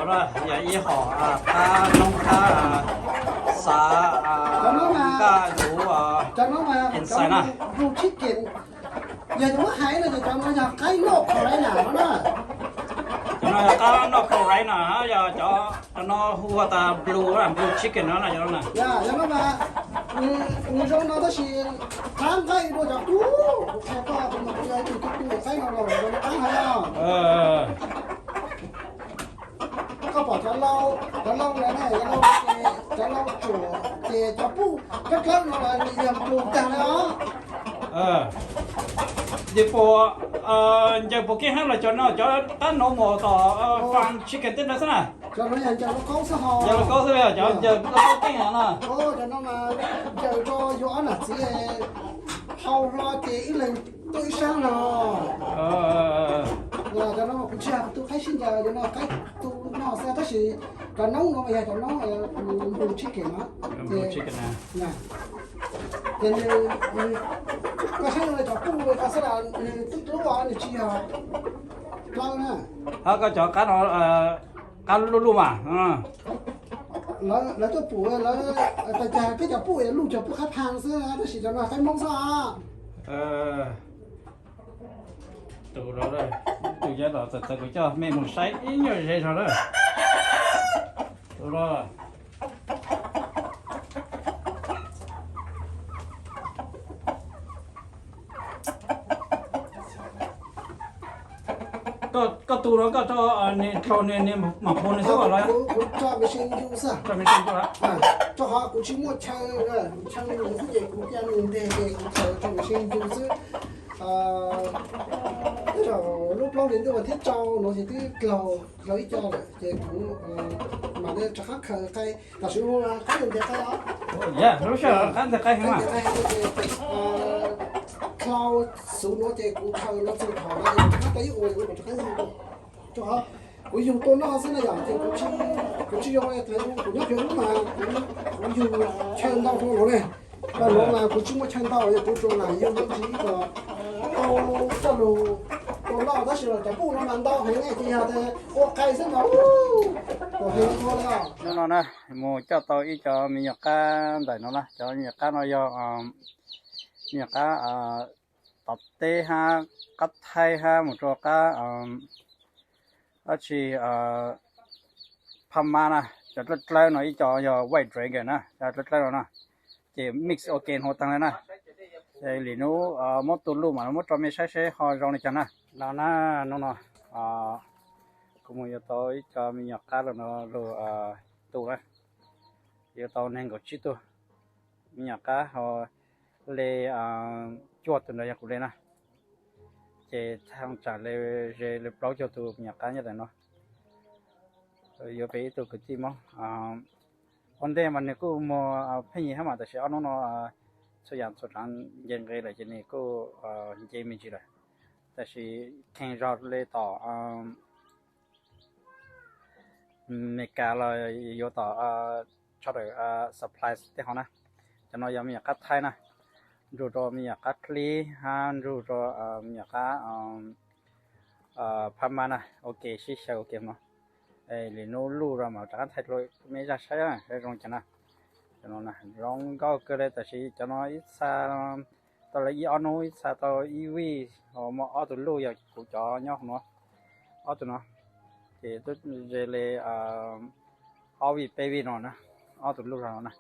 Yog ib hom qab noob qab xav nqaj yus inside na. Yog yuav muab hais no ces cov no yog qaib North Carolina no na. Cov no yog qab North Carolina, yog cov no hu ua tas blue, blue chicken no na, cov no na. Yog no mas nws zoo no tab sis qab nqaij dua cov tub, kuv qhia koj, kuv mas kuv yog ib tug tub tub qaib no los zoo qab heev no. Koj pom cov lau, cov lau no ne, cov lau, cov lau tsuam ces cov puj dawb dawb no los nws yog blue tag na os. Ces puas ncaws puas keej heev los cov no cov qab normal tom farm chicken tej no xwb na? Cov no yog ncaws lauj kaub xwb ho. Ncaws lauj kaub xwb, cov ncaws lauj kaub keej no. Cov no mas ncaws rau yuav ob nam txiv hau hlo ces ib leeg tuaj ib sab no. Cov no mas kuv tsis yog tu qaib sib ncaws, cov no qaib tu no xwb tab sis cov noob no mas yog cov noob blue chicken no. Ces nws, koj saib no cov puj no xwb las nws twb dub os, nws tsis yog dawb na. Koj cov qab no, qab luj luj mas. Lawv tuaj pum lawv, tas cas peb cov puj luj cov puj qab pha xwb tab sis cov no qaib Hmoob xwb os. Tus, tus nyob los txawm txawv kuv coj mej mus saib ib nyuag ze zog na. Tus no koj tu no koj tso nws dlhau nws mam phu nws xwb los? Kuv tso machine ncu xwb. Tso machine ncu. Rau qhov kuv tsis muaj chaw, chaw nws xwb ces kuv cia nws nteg ces kuv txawm tso machine ncu xwb. Tej zaum lub plaub hlis ntuj vas thib rau no ces twb dlhau, dlhau ib co lawm ces kuv mam li rov qab khaws qaib. Tam sim no qaib nteg qaib os. Lub sij hawm qaib nteg qaib heev mas. Dlhau xuv no ces kuv khaws no txog thaum no ces kuv rov qab tau ib ua, kuv rov qab yug. Rau qhov kuv yug tua noj xwb na yom, ces kuv tsis, kuv tsis zoo li kuv nyob pem ub mas kuv yug chaw ntau rau no ne. Rau no mas kuv tsis muaj chaw ntau, kuv tsuas lam yug me ntsis ib co tau coj lug tua noj, tab sis los cov puj no mas ntau heev ne, ces yog tias ua qai xwb mas ua heev ua li os. Hnub no na, mus coj tau ib co me nyuam qab ntawm no na, cov me nyuam qab no yog me nyuam qab tom teb hab qab thaib hab mus rau qab dab tsi, Phab Mab na, cov dlawb dlawb no ib co yog White Dragon na, cov dlawb dlawb no na, ces mix ua ke ua taag le na. Lwm nub muab tu luj mam muab rau mej saib seb ho zoo li cas na. No na, hnub no kuv mus yuav tau ib co me nyuam qab los no lug tu na, yuav tau neeg nkaum tsib tug. Me nyuam qab ho le cuaj tug ntawd yog kuv le na, ces thaj tsam le ze le plaub caug tug me nyuam qab nyob ntawm no. Yuav pem ib tug kwv tij Moob, ua ntej mas nws kuj muag pheej yig hab mas tab sis ob hnub no txhua yam txhua tsaav nce nqe lawm ces nws kuj nce me ntsis lawm. Tab sis kheev zog le tom Meskas los yuav tom tso dawm supplies tej ho na. Cov no yog me nyuam qab thaib na, nrug rau me nyuam qab dlib hab nrug rau me nyuam qab Phab Mab na, ua ke sib xyaw ua ke no. Lwm nub luj rau mas rov qab thaij rau mej zaj saib zoo cas na. Cov no zoo nkauj kawg le tab sis cov no ib txha tau le ib ob nub, ib txha tau ib vij, muaj ob tug luj yog kuv cov nyob no, ob tug no, ces twb ze le ob vij peb vij no na, ob tug luj zog no na.